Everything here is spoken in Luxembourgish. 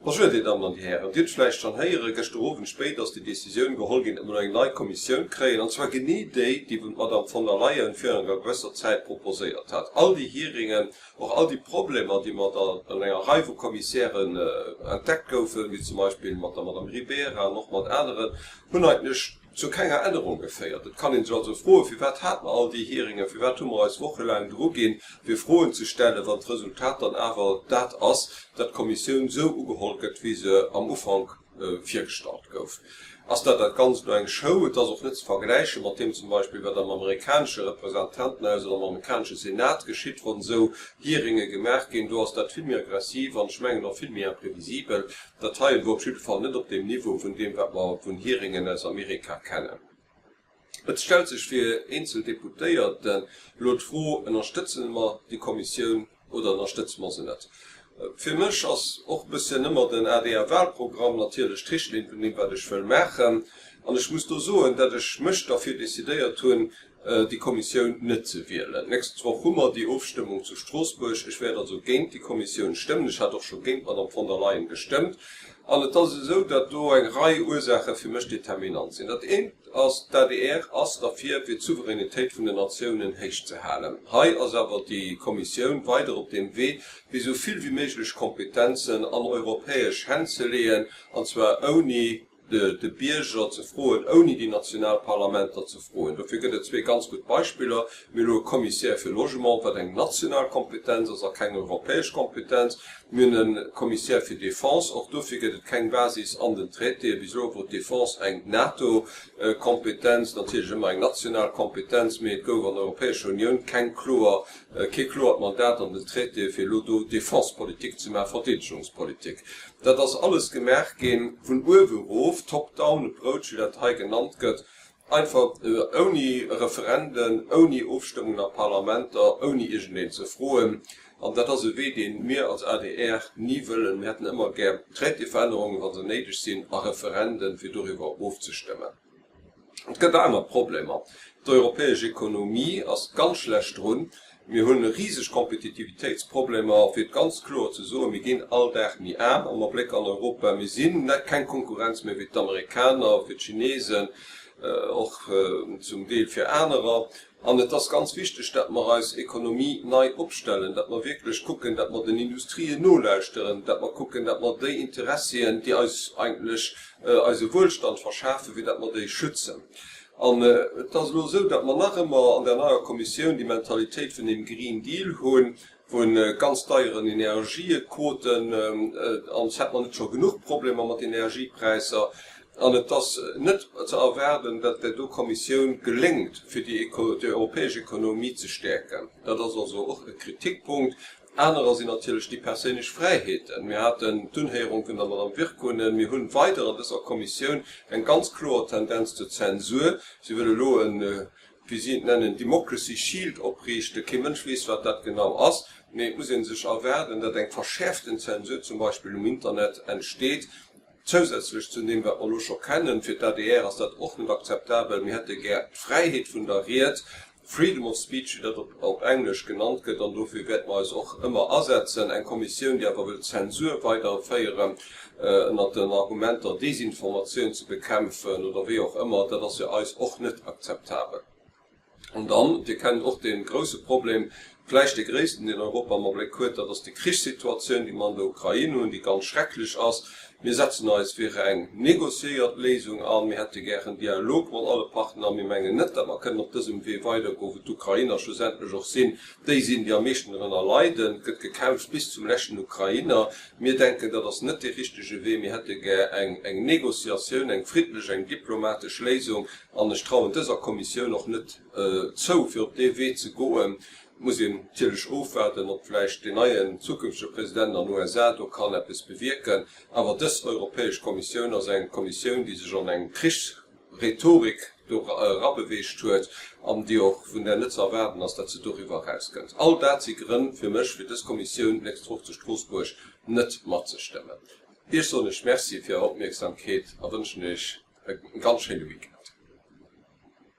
Bonjour Dir Dammen an Dir Hären. Dir hutt vläicht schonn héieren, gëschter Owend spéit ass déi Décisioun geholl ginn, datt mer elo eng nei Kommissioun kréien, an zwar genee déi, déi d'Madame von der Leyen virun enger gewësser Zäit proposéiert hat. All déi Hearingen, och all déi Problemer, déi mat an enger Rei vu Kommissären entdeckt goufen, wéi zum Beispill mat der Madame Ribera an och mat aneren, hunn eigentlech zu kenger Ännerung geféiert. Et kann ee sech also froen, Firwat hate mer all déi Hearingen, firwat hu mer eis wochelaang druginn, fir Froen ze stellen, wann d'Resultat dann awer dat ass, datt d'Kommissioun esou ugeholl gëtt, wéi se am Ufank virgestallt gouf? Ass dat dat Ganzt elo eng Show? Et ass och net ze vergläiche mat deem zum Beispill, wat am amerikanesche Representantenhaus oder am amerikanesche Senat geschitt, wann esou Hearinge gemaach ginn. Do ass dat vill méi aggressiv an ech mengen och vill méi imprevisibel. Dat heien wor op jidde Fall net op deem Niveau vun deem, wat mer vun Hearingen aus Amerika kennen. Et stellt sech fir eenzel Deputéierten elo d'Fro, Ënnerstëtzen mer déi Kommissioun oder ënnerstëtze mer se net? Fir mech ass och e bësschen ëmmer den ADR-Wahlprogramm natierlech d'Richtlinn vun deem, wat ech wëll maachen. An ech muss do soen, dat ech mech derfir decidéiert hunn, déi Kommissioun net ze wielen. D'nächst Woch hu mer déi Ofstëmmung zu Stroossbuerg. Ech wäert also géint déi Kommissioun stëmmen. Ech hat och scho géint d'Madame von der Leyen gestëmmt. An et ass esou, datt do eng Rei Ursaache fir mech determinant sinn. Dat eent ass, d'ADR ass derfir, fir d'Souveränitéit vun den Natiounen héichzehalen. Hei ass awer déi Kommissioun weider op deem Wee, fir esou vill wéi méiglech Kompetenzen an europäesch Hänn ze leeën, an zwar ouni de Bierger ze froen, ouni déi national Parlamenter ze froen. Dofir gëtt et zwee ganz gutt Beispiller. Mir hu elo e Commissaire fir Logement, wat eng national Kompetenz ass a keng europäesch Kompetenz. Mir hunn e Commissaire fir Défense, och dofir gëtt et keng Basis an den Traitéen. Bis elo wor d'Défense eng NATO-Kompetenz, natierlech ëmmer eng national Kompetenz, mee et gouf an der Europäescher Unioun keng kloer, kee kloert Mandat an den Traitéen, fir elo do Défensepolitik ze maachen, Verdeedegungspolitik. Dat ass alles gemaach gi vun uewe erof, top-down approach, wéi dat hei genannt gëtt, einfach ouni Referenden, ouni Ofstëmmungen a Parlamenter, ouni iergendeen ze froen. An dat ass e Wee, dee mir als adr ni wëllen. Mir hätten ëmmer gär Traitéverännerungen, wa se néideg sinn, a Referenden, fir doriwwer ofzestëmmen. Et gëtt aner Problemer. D'europäesch Ekonomie ass ganz schlecht drun. Mir hu riseg Kompetitivitéitsproblemer. Fir et ganz kloer ze soen, mir ginn all Dag méi aarm am Abléck an Europa. Mir sinn keng Konkurrenz méi fir d'Amerikaner, fir d'Chinesen, och zum Deel fir anerer. An et ass ganz wichteg, dat mer eis Ekonomie nei opstellen, dat mer wierklech kucken, dat mer den Industrien nolauschteren, dat mer kucken, dat mer déi Interessien, déi eis eigentlech eise Wuelstand verschafen, fir dat mer déi schützen. An et ass elo esou, dat mer nach ëmmer an der neier Kommissioun déi Mentalitéit vun deem Green Deal hunn, vu ganz deieren Energiequoten, als hätt mer net scho genuch Problemer mat Energiepräisser. An et ass net ze erwaarden, datt där do Kommissioun geléngt, fir déi europäesch Ekonomie ze stäerken. Dat ass also och e Kritikpunkt. Anerer sinn natierlech déi perséinlech Fräiheeten. Mir haten d'Unhéierung vun der Madame Virkkunen. Mir hunn weider an dëser Kommissioun eng ganz kloer Tendenz zur Zensur. Si wëll elo e wéi si et nennen, Democracy Shield opriichten. Kee Mënsch weess, wat dat genau ass, mee et muss ee sech erwaarden, datt eng verschäerften Zensur zum Beispill um Internet entsteet, zousätzlech zu deem, wat mer elo scho kennen. Fir d'ADR ass dat och net akzeptabel. Mir hätte gär d'Fräiheet vun der Ried, freedom of speech, wéi dat op Englesch genannt gëtt, an dofir wäerte mer eis och ëmmer asetzen. Eng Kommissioun, déi awer wëll d'Zensur weiderféieren, ënnert den Argumenter Desinformatioun ze bekämpfen oder wéi och ëmmer, dat ass fir eis och net akzeptabel. An dann, Dir kennt och dee grouse Problem, vläicht dee gréissten, deen Europa am Abléck huet, dat ass déi Krichssituatioun, déi mer an der Ukrain hunn, déi ganz schrecklech ass. Mir setzen eis fir eng négociéiert Léisung an. Mir hätte gären Dialog mat alle Partner. Mir mengen net, datt mer kënnen op dësem Wee weidergoen, wou d'Ukrainer schlussendlech och sinn, déi sinn, déi am meeschten drënner leiden. Et gëtt gekämpft bis zum leschten Ukrainer. Mir denken, dat ass net dee richtege Wee. Mir hätte gär eng Négociatioun, eng friddlech, eng diplomatesch Léisung. An ech trauen dëser Kommissioun och net zou, fir op dee Wee ze goen. Et muss een natierlech ofwaarden, ob vläicht deen neien zukünftege President an USA do kann eppes bewierken. Awer dës Europäesch Kommissioun ass eng Kommissioun, déi sech an eng Krichsrhetorik do erabeweegt huet an déi och, vun där net ze erwaarden ass, datt se doriwwer erauskënnt. All dat si Grënn fir mech, fir dës Kommissioun d'nächst Woch zu Stroossbuerg net matzestëmmen. Iech soen ech Merci fir Är Opmierksamkeet a wënschen Iech e ganz schéine Weekend.